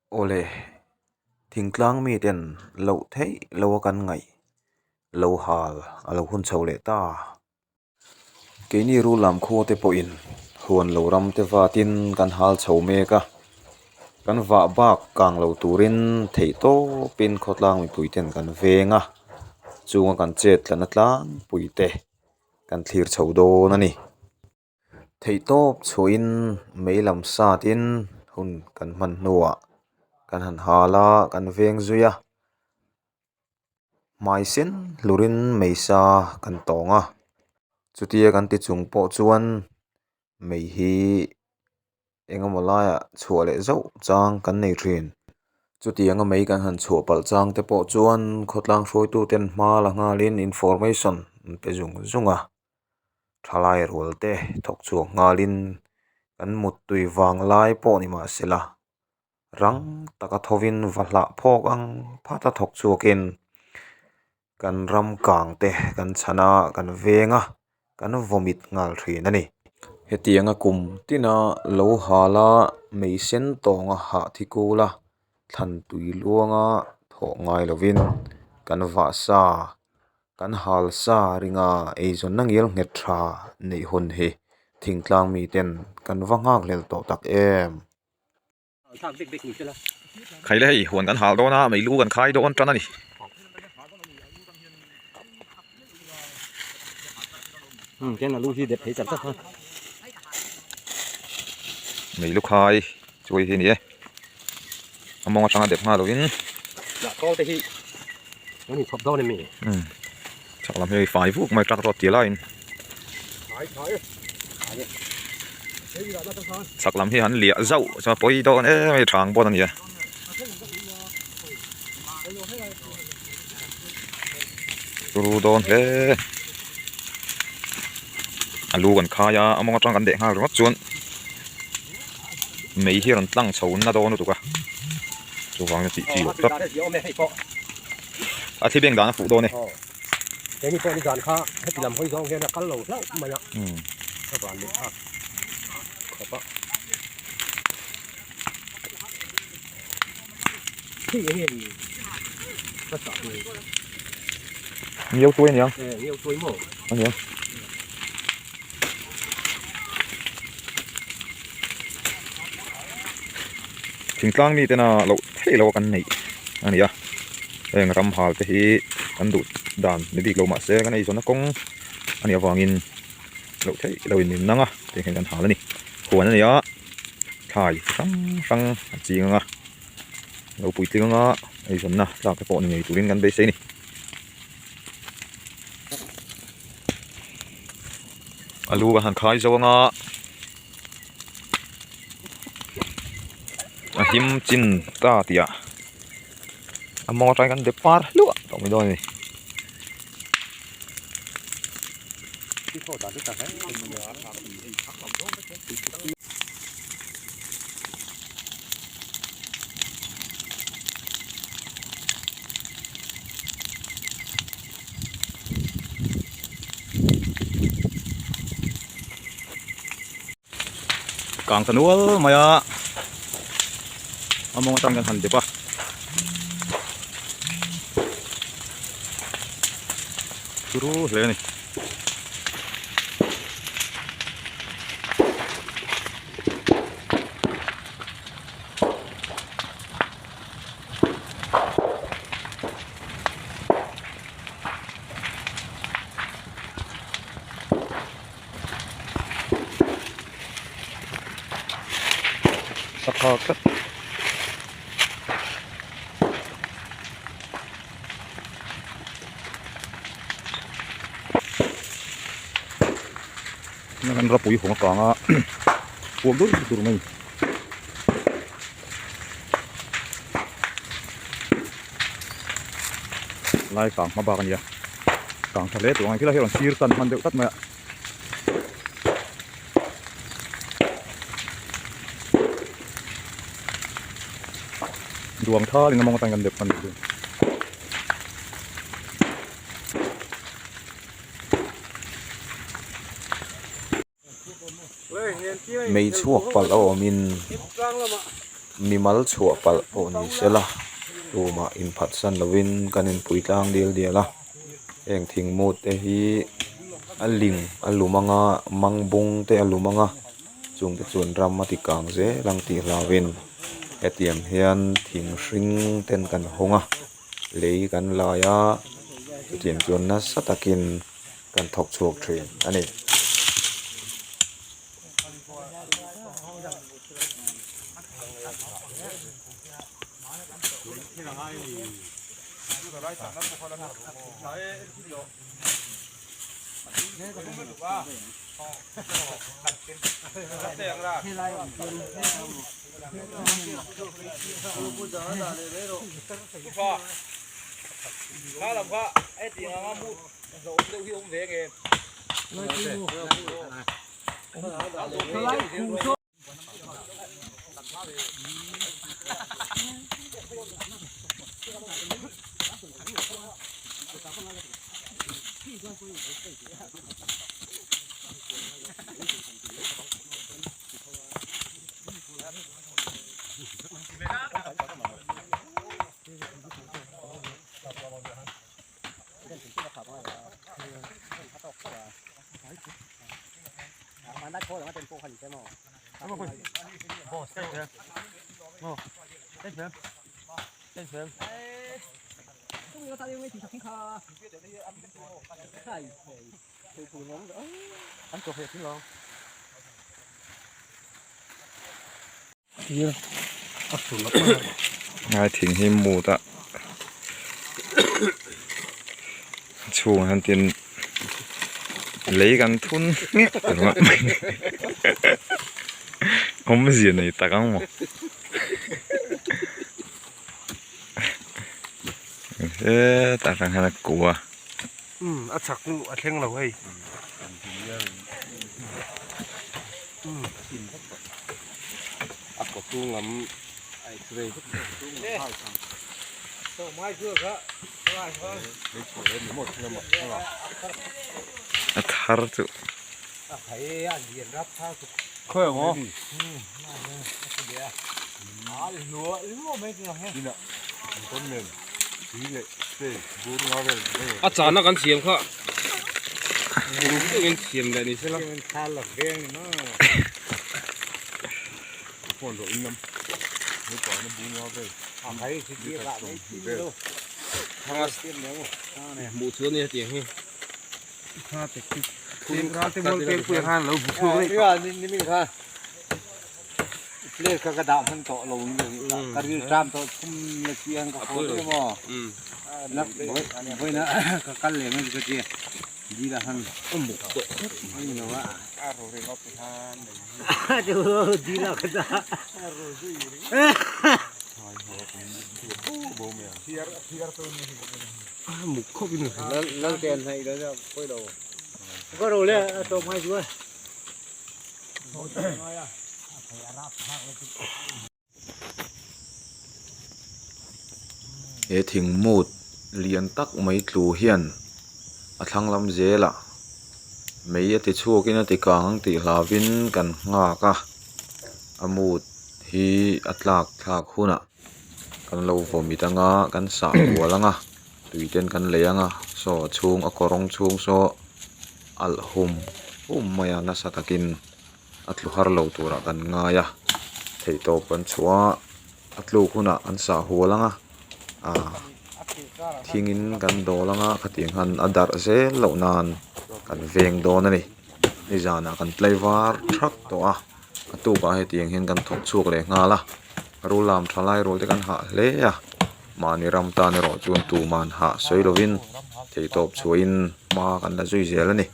Awle, thingtlang miten loh theih lo a kan ngaih lo hal a lo hun chho leh ta. Keini rul lam khua te pawhin huan lo ram te vatin kan hal chho mek a, kan vah bak kang lo turin theih tawpin khawtlang mipui ten kan veng a, chunga kan chet tlan a tlangpui te kan thlir chho dawn a ni. Theihtawp chhuahin mei lam satin hun kan hman hnuah kan han hal a kan veng zui a hmai sen hlurin mei sa kan tawng a chutia kan ti chung pawh chuan mei hi eng emaw laiah chhuah leh zauh chang kan nei thin. Chutianga mei kan han chhuah palh chang te pawh chuan khawtlang hruaitu ten hma la nghalin information an pe zung zung a. Thalai rual te thawk chhuak nghalin kan muttui vang lai pawh ni mahsela rang taka thovin va hlah phawk ang phat a thawk chhuakin kan ram kang te kan chhan a kan veng a kan vawmit nghal thin a ni. Hetianga kum tina lo hal a mei sen tawnga hah thi kul a thlan tui luanga thawh ngai lovin kan vah sa. Kan hal sa ringa eizawnna ngial nghet tha neih hun hi thingtlang miten kan va nghak hlel tawh tak em? Khaile hei huan kan hal dawn a, mei lu kan khai dawn tan a ni. Mei lu khai chu hei hi a ni e. A mawng atanga dep nghal lovin chak lam hi fai vuk mai truck road tih laiin chak lam hi an liah zauh chuan pawi dawn em em thang bawn a ni a. Turu dawn hle a lu kan khai a a mawng atang kan deh nghal ringawt chuan. Mei hi a rawn tlang chho na dawn lutuk a chuvangin a tih chi loh tlat a thli beng dan a fuh dawn e. Ngiau tuai aniang aniang. Thingtlang mi tena loh theih loh a kan neih a ni a heng ram hal te hi kan duh dan ni bik lo mahse kan eizawnna kawng a nih avangin loh theih loh in min nang a tiang hian kan hal a ni huan a ni a thlai chi hrang hrang a ching ang a lo puitling anga eizawnna tlak te pawh ni ngei turin kan beisei a ni. A lu kan han khai zo anga a him chin ta tih ah a mawng atangin kan dep par hluah tawh mai dawn a ni. Kang ta nual mai a a mawng atang kan han dep a. Turu hle a ni. Sangha tlat. Kan rapui hawng a kang a puak dur dur mai. Lai kang hma bak a nia kang tha hle tawh ang e khilai hi a rawn sir tan hman deuh tlat mai a. Duang thalin a mawng atan kan dep hman duh. Mei chhuak palh a awmin Mimal chhuah palh pawh ni sela tumah inphatsan lovin kan inpui tlang dial dial a heng thing mut te hi a ling a lum anga mang bung te a lum anga chung te chuan ram a ti kang zel ang tih hlauhin hetiang hian thing hring ten kan hawng a lei kan lai a chutiang chuan nasa takin kan thawk chhuak thin a ni. Ngai thing hi mut a chhungah hian tin lei kan thun ngek ringawt mai awmzia nei tak ang maw hetah atang hian a kua. A chak chu a thleng lo hei. A kaw chhung lam a x-ray A thar chu. A chana kan siam kha bul deuhin siam leh ni sela. Hmuh chu a nia tiang hi. Plate kha ka dah hman tawh lo ka ril ṭam tawh thum le chiang ka haw daih maw nak vawiin ah ka kal leh mai ka tia dil ah khan ani lo a dil ah ka dah lal te an hnaih lo pawi lo ka ro le a tawp ngai chu a. He thing mut lian tak mai tlu hian a thlang lam zelah mei a ti chhuakin a ti kang ang tih hlauvin kan nghak a a mut hi a tlak thlak hunah kan lo vawmit anga kan sah kual anga tui ten kan lei anga saw a chhung a kawrawng chhung saw alh hum hum mai a nasa takin a tlu har lo turah kan ngai a theihtawp kan chhuah a a tluk hunah an sah hual anga ah thingin kan dawl anga khatiang khan a darh zel loh nan kan veng dawn a ni nizanah kan tlaivar thak tawh a a tukah hetiang hian kan thawk chhuak leh nghal a rul lam tha lai rual te kan hah hle a mahni ram tan erawh chuan tuman hah sawi lovin theihtawp chhuahin hma kan la zui zel a ni.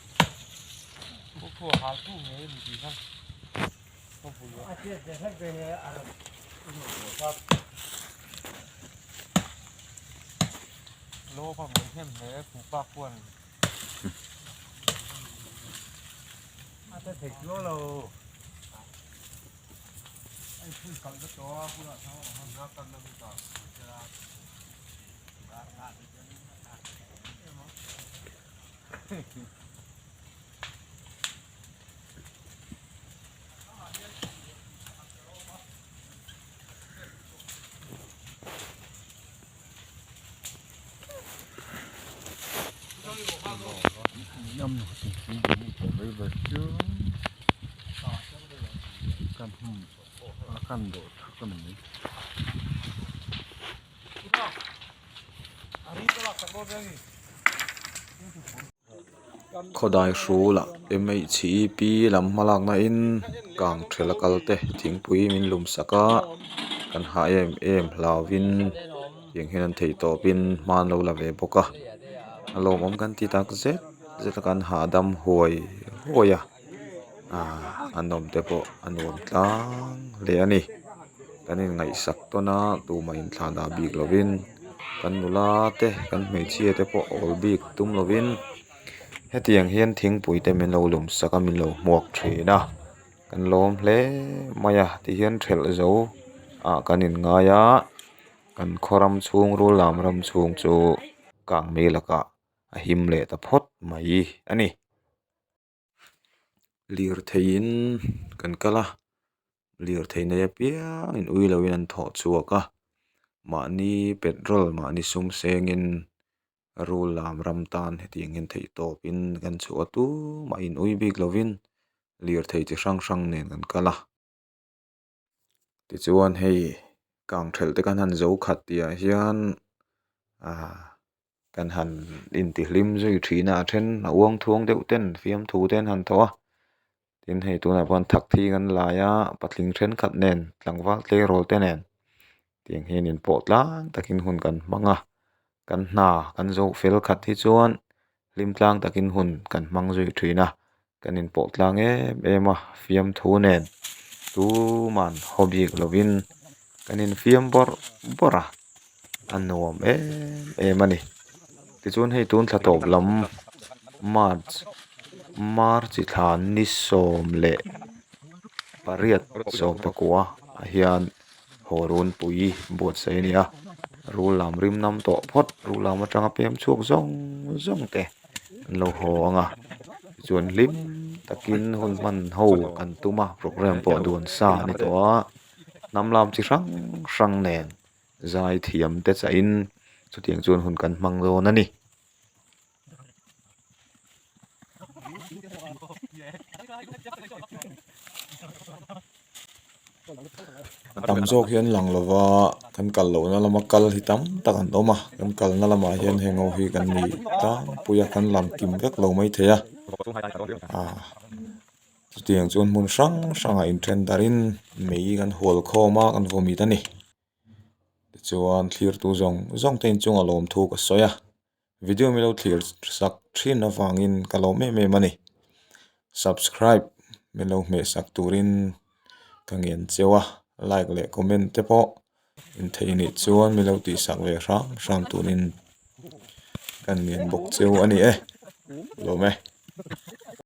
kan dawh thak a ni mai. Khawdai hrulah MHEP lam hmalakna in kang thela kal te thingpui min lum sak a kan hah em em hlauhin tiang hian an theih tawpin hma an lo la ve bawk a a lawmawm kan ti tak zet zet a kan hahdam huai huai a ahh an awm te pawh a nuam tlang hle a ni kan inngaihsak tawn a tumah inthlah dah bik lovin kan nula te kan hmeichhia te pawh awl bik tum lovin hetiang hian thingpui te min lo lum sak a min lo hmuak thin a kan lawm hle mai a tihian thelh zo ah kan inngai a kan khaw ram chhung rul lam ram chhung chu kang mai lakah a him leh ta phawt mai a ni. Lirtheiin kan kal a lirthei nei apiangin ui loin an thawh chhuak a mahni petrol mahni sum sengin rul lam ram tan hetiang hian theih tawpin kan chhuah a tumah in ui bik lovin lirthei chi hrang hrang nen kan kal a. Tichuan hei kang thelh te kan han zo khat tih ah hian ah kan han intihlim zui thin a a then a uang thuang deuh ten fiamthu te an han thawh a tin hei tunah pawh thak thi kan lai a patling thenkhat nen tlangval tleirawl te nen tiang hian inpawh tlang takin hun kan hmang a kan hna kan zo fel khat hi chuan hlim tlang takin hun kan hmang zui thin a kan inpawh tlang em em a fiamthu nen tuman haw bik lovin kan infiam bawrh bawrh a a nuam em em a ni tichuan hei tun thla tawp lam march march thla ni sawm leh pariat sawmpakua ah hian haw runpui buatsaih a ni a rul lam rim nam tawh phawt rul lam atanga pem chhuak zawng zawng te an lo haw ang a tichuan hlim takin hun hman ho an tum a programme pawh duan sa a ni tawh a hnam lam chi hrang hrang nen zai thiam te chahin chutiang chuan hun kan hmang dawn a ni. A tam zawk hi an lang lo va kan kal lohna lama kal hi tam tak an awm a kan kalna lamah hian heng ho hi kan ni tlangpui a kan lang kim vek lo maithei a ah chutiang chuan hmun hrang hrangah inthen darhin mei kan hual khawm a kan vawmit a ni tichuan thlirtu zawng zawng te inchungah lawmthu ka sawi a. Video milo thlir sak thin avangin ka lawm em em a ni. Subscribe milo hmeh sak turin ka ngen cheu a, like leh comment te pawh in theih nih chuan milo tih sak ve hrang hrang turin ka ngen bawk cheu a ni e. Lawm e.